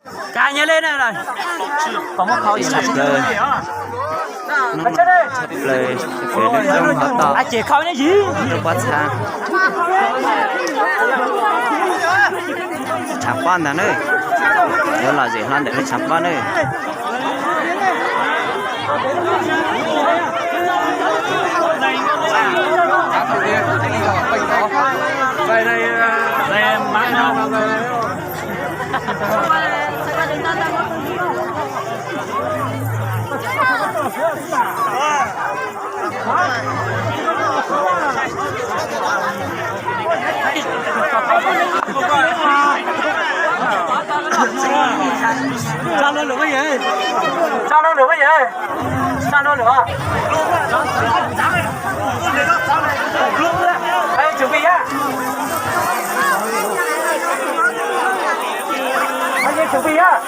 Kav nyiaj le na, tshaj plaws, tshaj plaws, lub roob hov toj, lub pob txha, tshav pob ntag na, yuav lom zem hlo ntawm lub tshav pob na. Tsa lo lawm, tsa lo lawm, tsa lo lawm. Ê, chuẩn bị nhá. Anh em chuẩn bị nhá.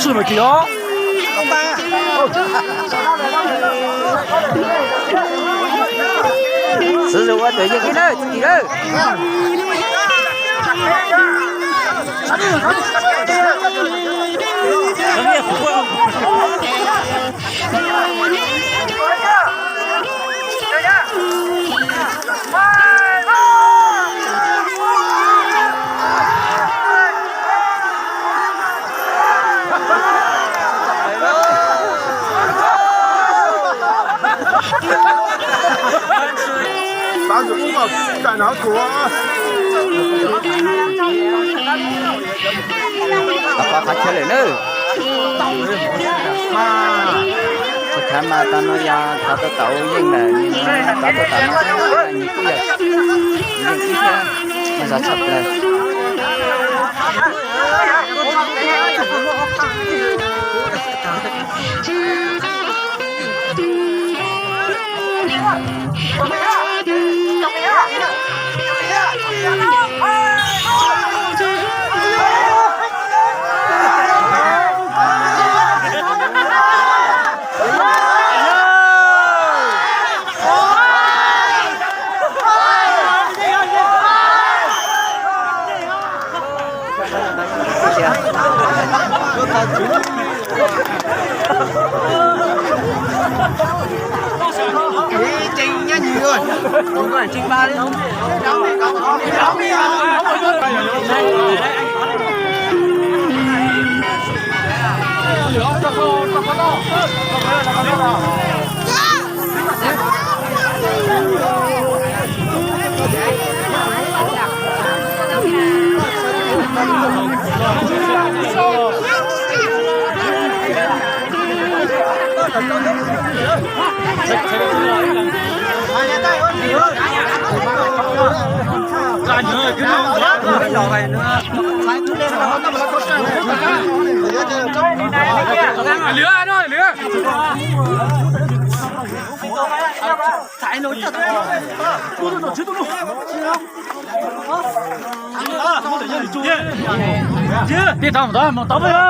Sib mas kis os. Xwv zus ua tus yeej ib lawm txiv kis lawm. Tau qhov chaw lawm na. Tsis khav mas tau no yog tau tau yeej lawm, tau tau no nws kuj yog yeej ib thiab, no zov tshaj plaws. Peb tau mus tau, mus tau peb.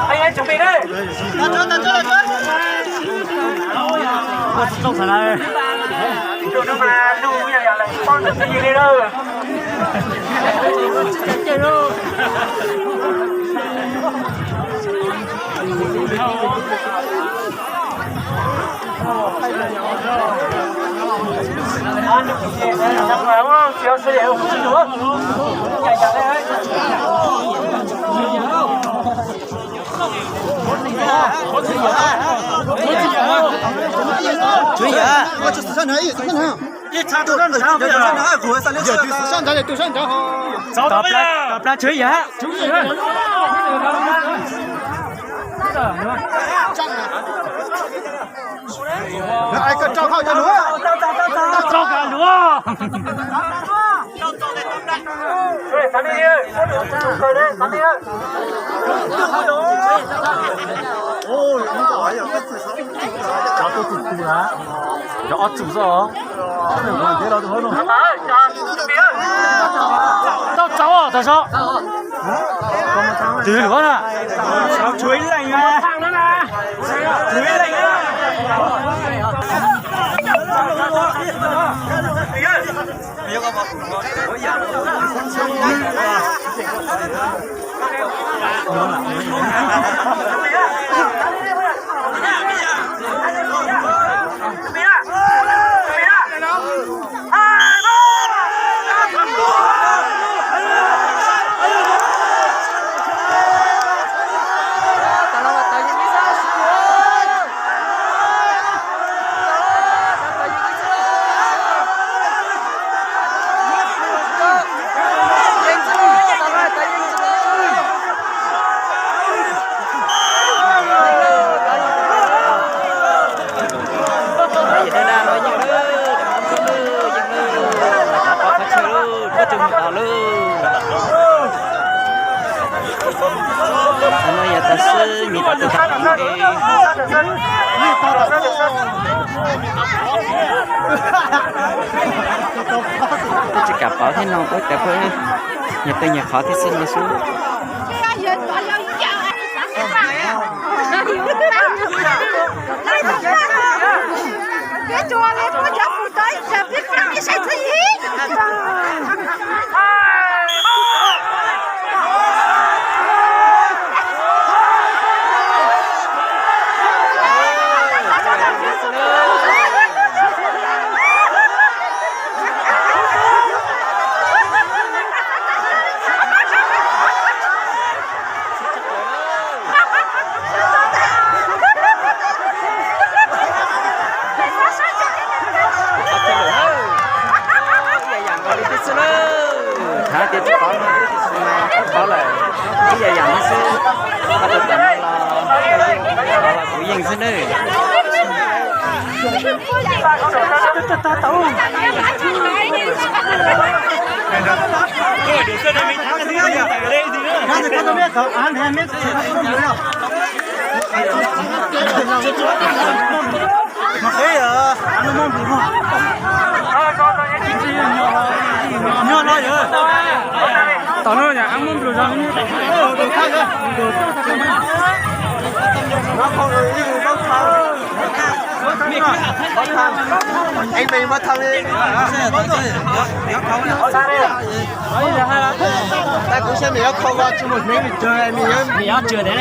Anh em chuẩn bị đi. Ib txha tus sab nrad, tus sab nrad, tus sab nrad ho. Tom plaub tswv yim. Ai, koj rau hauj cov luav. Rau koj luav. Cov ob txum xwb os. Tau txaus os, tau so. Twg luav na? Tshuav ib leeg na. Tshuav ib leeg na. No yog tas xwb, me tab tus tag tom no es tsis kam pauv thiab no ua cas pab nyias tau nyias qhov thiab xwb no xwb. Thab tias tsis paub no, tsis paub lawm, ib yam yam no xwb. Koj tus tam no los kuv yeej xwb nawb. Tom no yog ab muab nplus zog. Kuv saib mim yuav khau tsis mus hneev li, mim yuav, mim yuav tswm ne.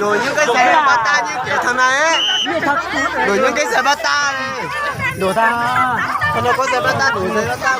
Luag nyob nkees xaiv pab tab nyob kev thaum na. Luag nyob nkees xaiv pab tab. Luag tag. Thaum no koj xaiv pab tab, luag xaiv pab tab.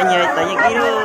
Nyias tau yeej ib lub.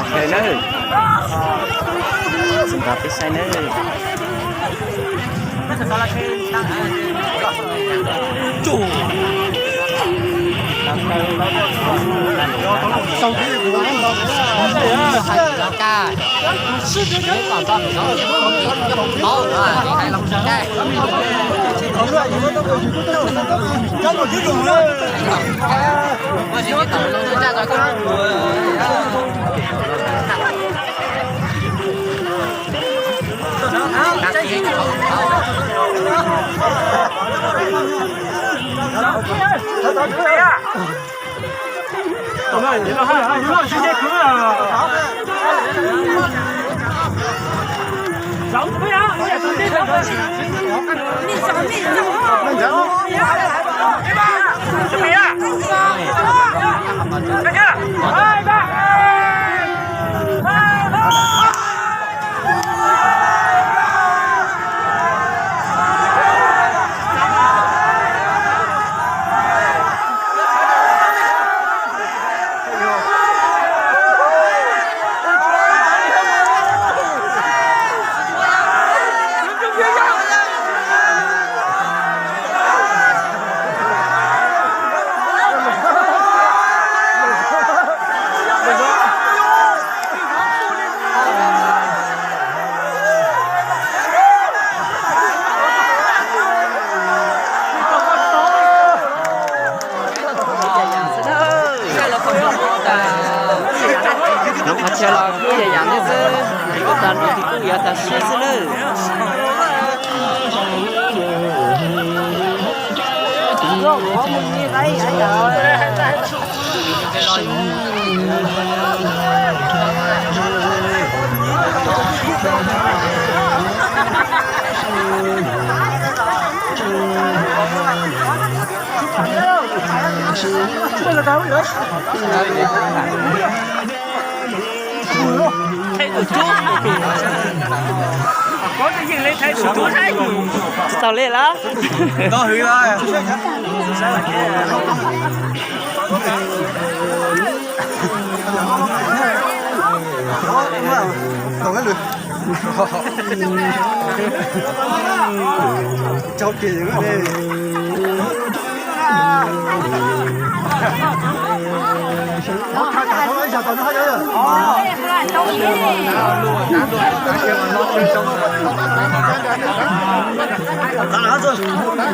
Ntshai na, txhob nqa peb saib na. Nov qhov chaw los kuj yam yam li xwb, kuj tag nrho kuj yuav tag siab xwb nawb. Tsis tau li lawm.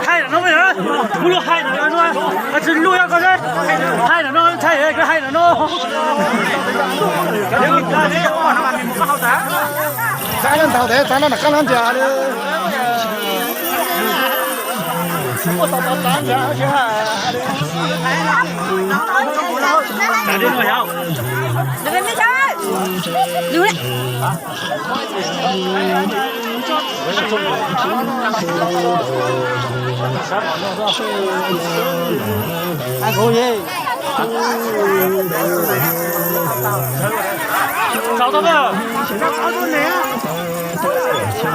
Hais ntawm no, kuv luag hais ntawm no, tsis luag yog koj hais ntawm no, ntshai koj hais ntawm no. Txav no ntau tes, txav no nram qab no ntsia li. Txav tau na. Cov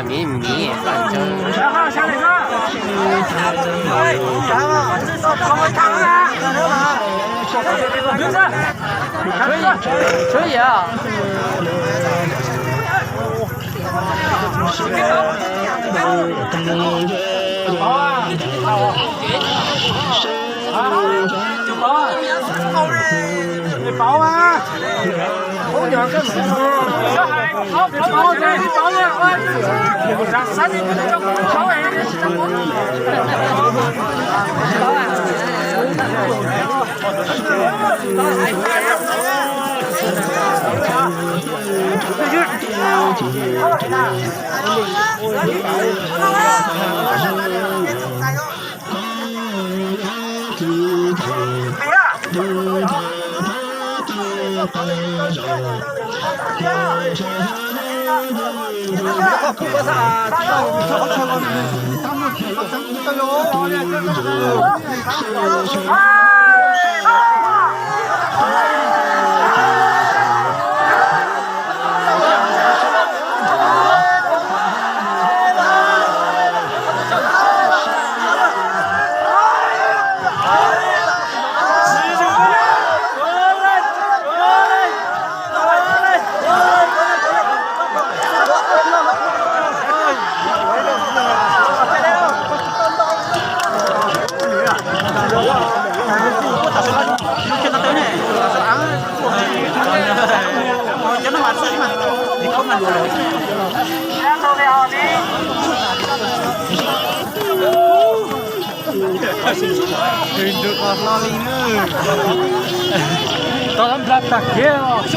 miv miv. Tshuav yam. Tau nplas tag kiag os.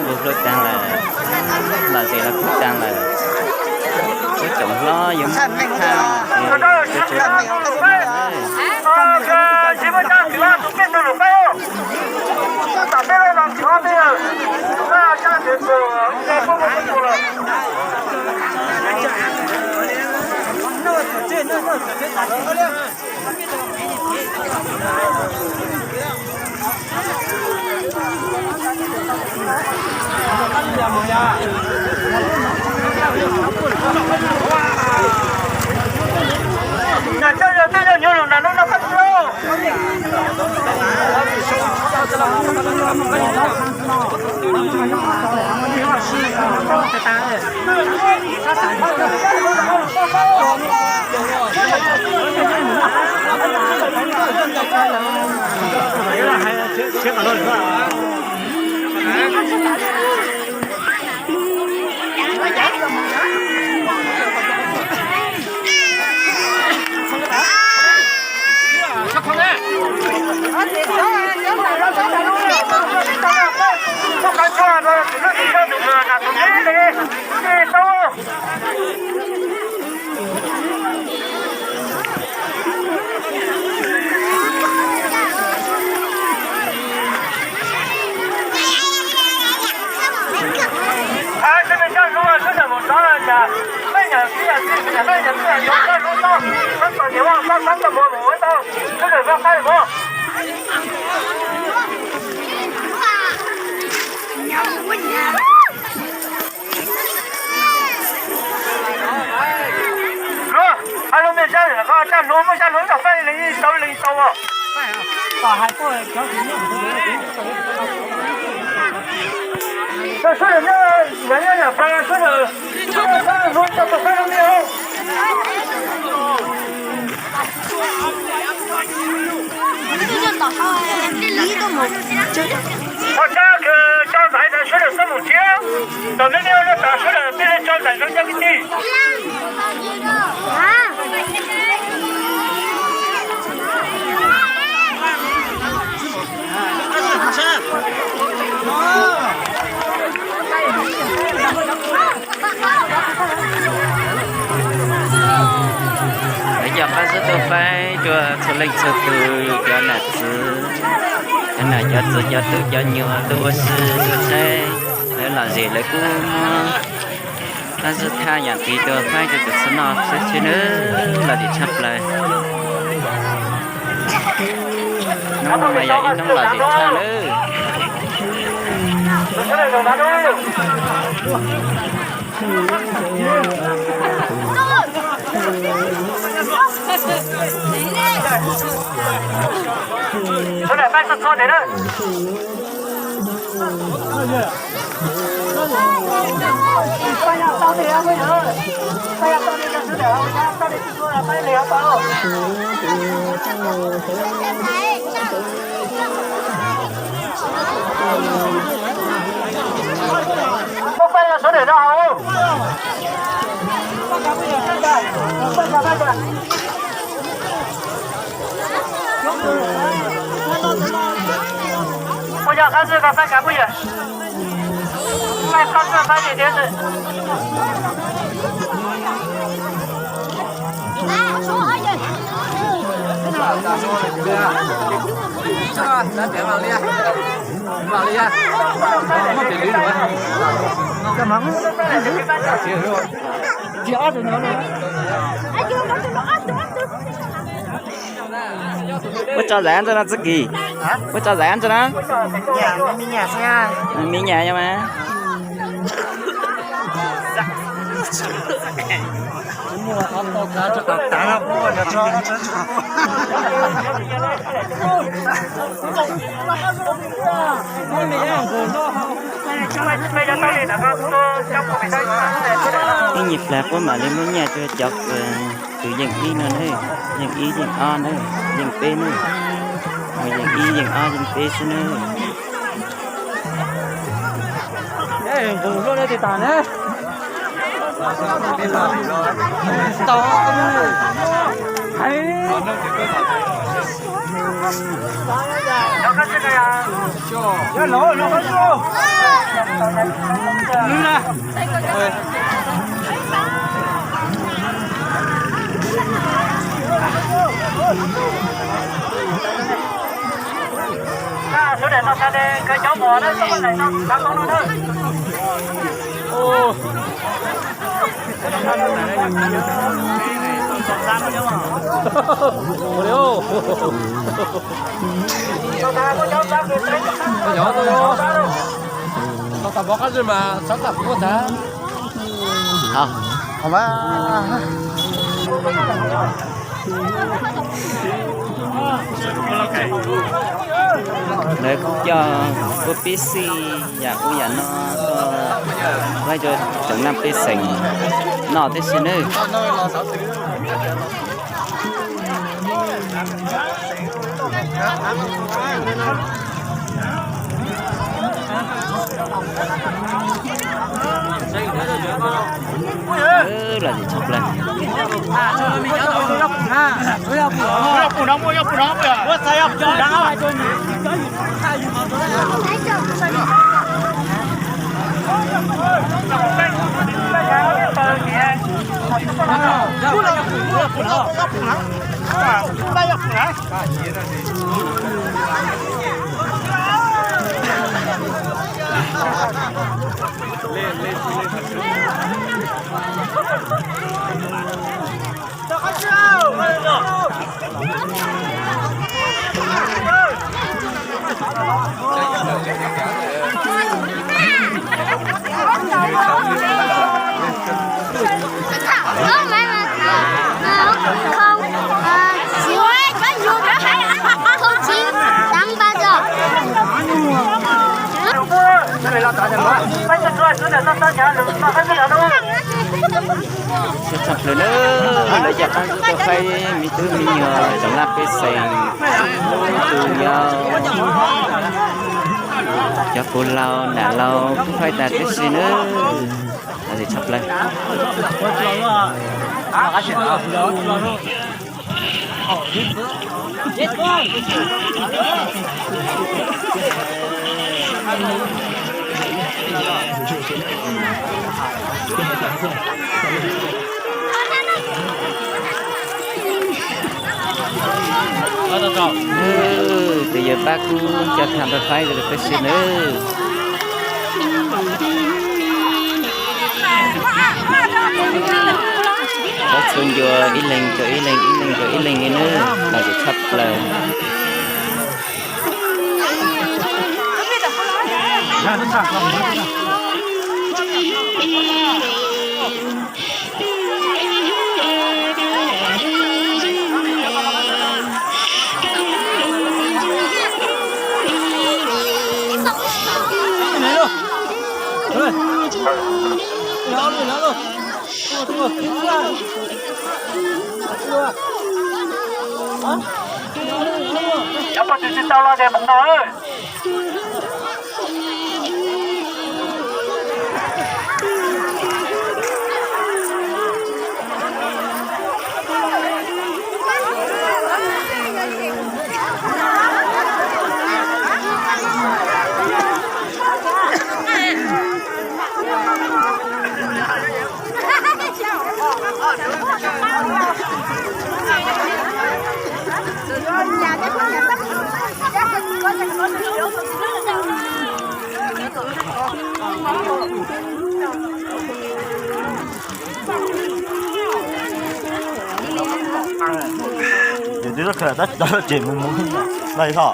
Kuj hlub taag lawm, lom zem los kuj taag lawm. Ib tsoom hlob yuav muaj thaaj ces tsuas tsuas Hais lub me zaj Zaj hlua muaj zaj hlua cov faib li tau li tau. Suav daws nyob, nyob nyob nyob pab suav daws, suav daws hlua cov faib li os. Ua tsaug kws tso ntaiv ntawd suav daws txhob mus thiab, ntawm nej nej ua laj tas suav daws peb tso ntaiv zoo cov kwv tij. Lawv cov qab zib tuaj faib rua txhua leej txhua tug, cov nam txiv, cov nam cov txiv, cov tub cov nyuam tuaj ua si tuaj saib, lawv lom zem lawv kuj muab qab zib thaj yam ntxiv tuaj faib rua txhua noj xwb tshwj nawb, lom zem tshaj plaws. Hnub no mas yog ib hnub lom zem tshaj nawb. Muab pab suav daws no hauv. Muaj yog qab zib koj faib kav phooj ywg. Faib qab zib faib tiag tiag xwb. Puab tso zais ntawm no txuj kis? Puab tso zais ntawm no? Me nyuam yog mas. Ib nyuag plag puab mam li muab nyiaj rua cov kws yeej ib no na, yeej ib yeej ob na, yeej peb na, yeej ib yeej ob yeej peb xwb na. Tau tas npov qab zib mas txhob tam puab tag. Lawv kuj coj puab peb xij yam ub yam no tuaj faib rua tsoom naj pej xeem noj tib si nawb. Lom zem tshaj plaws. Tshaj tshaj plaws nawb, lawv cov pab tub rau faib me tub me nyuam tsoom laj pej xeem, tus yau, cov puj laus nam laus pub faib tas tib si nawb. Lom zem tshaj plaws. Tus yawg pab kub cov tham rau faib tib si nawb. Pab txhua ncua ib leeg rau ib leeg, ib leeg rau ib leeg li nawb, lom zem tshaj plaws. Cov poj tsis tau los ces mus no. Ces twb khaws tab ces mus mus no tho.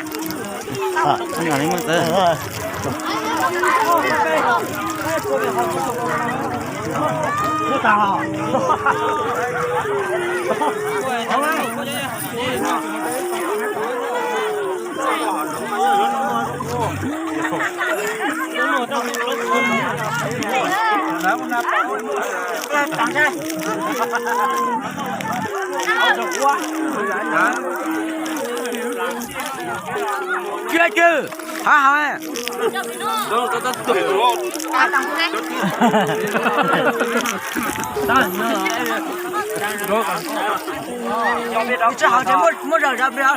Cw cw, hov hov. Tsis hov ces muab zawm zov plig.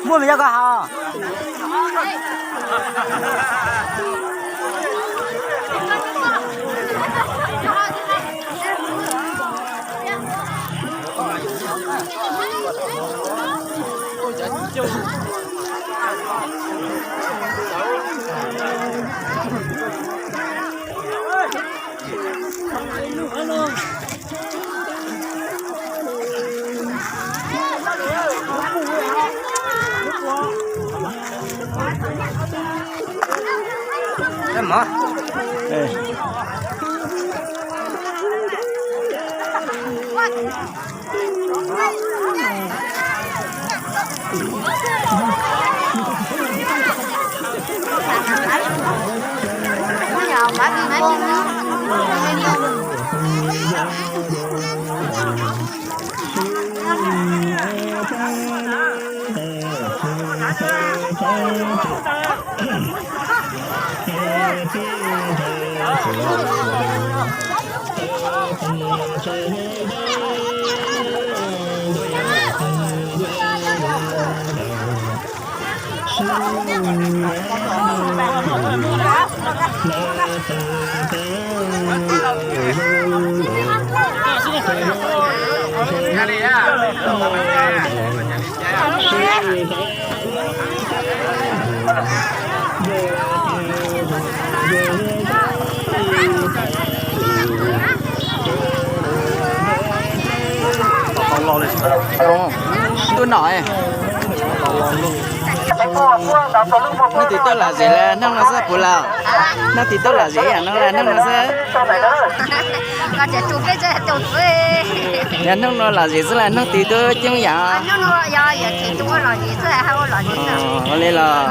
Muaj me yog koj haus. Tuaj no, leej twg tuaj lom zem los neeg no xwb puv lawm. Leej twg tuaj lom zem ib yam no los neeg no xwb. Yog neeg no lom zem xwb los neeg twg tuaj coob yam. Ua li los.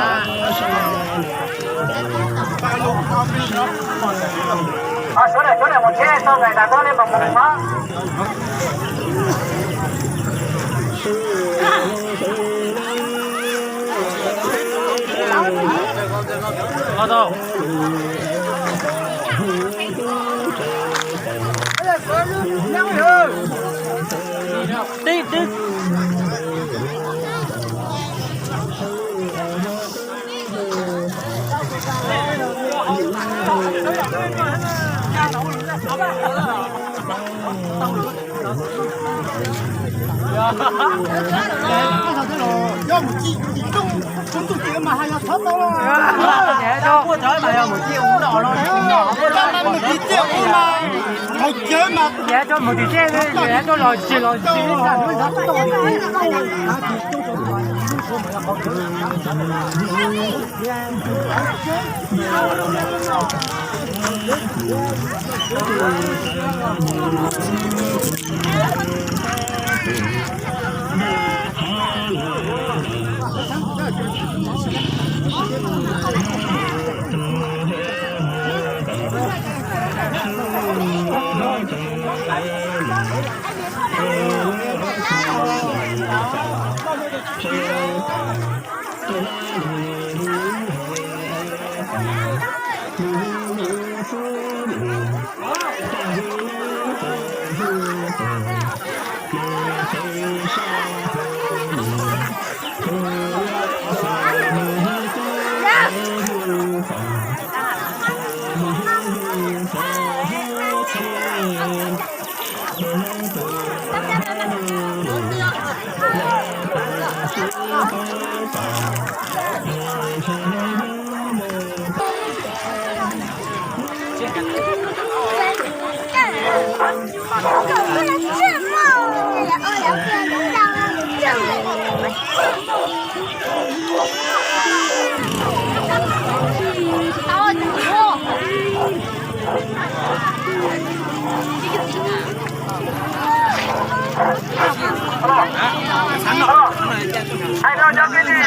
Hais rau cov kwv tij,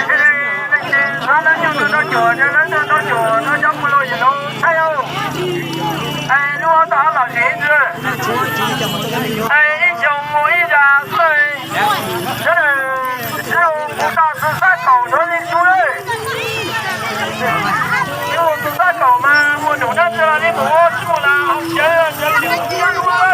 leej twg xav lab nyuj tus rau cuam, lab tus rau cuam, rau cov mus los yim lus thaij yau. Lub hov tau hab lom zem ntxwg. Ib xyoos mus ib zag xwb. Sawv daws, sawv daws mus tau tus sab kaum ntawd li tsuag lawm. Tus sab kaum mas muaj num dab tsi los nej mus, tsis muaj los haus cawv, cawv li mus tsis muaj lawm.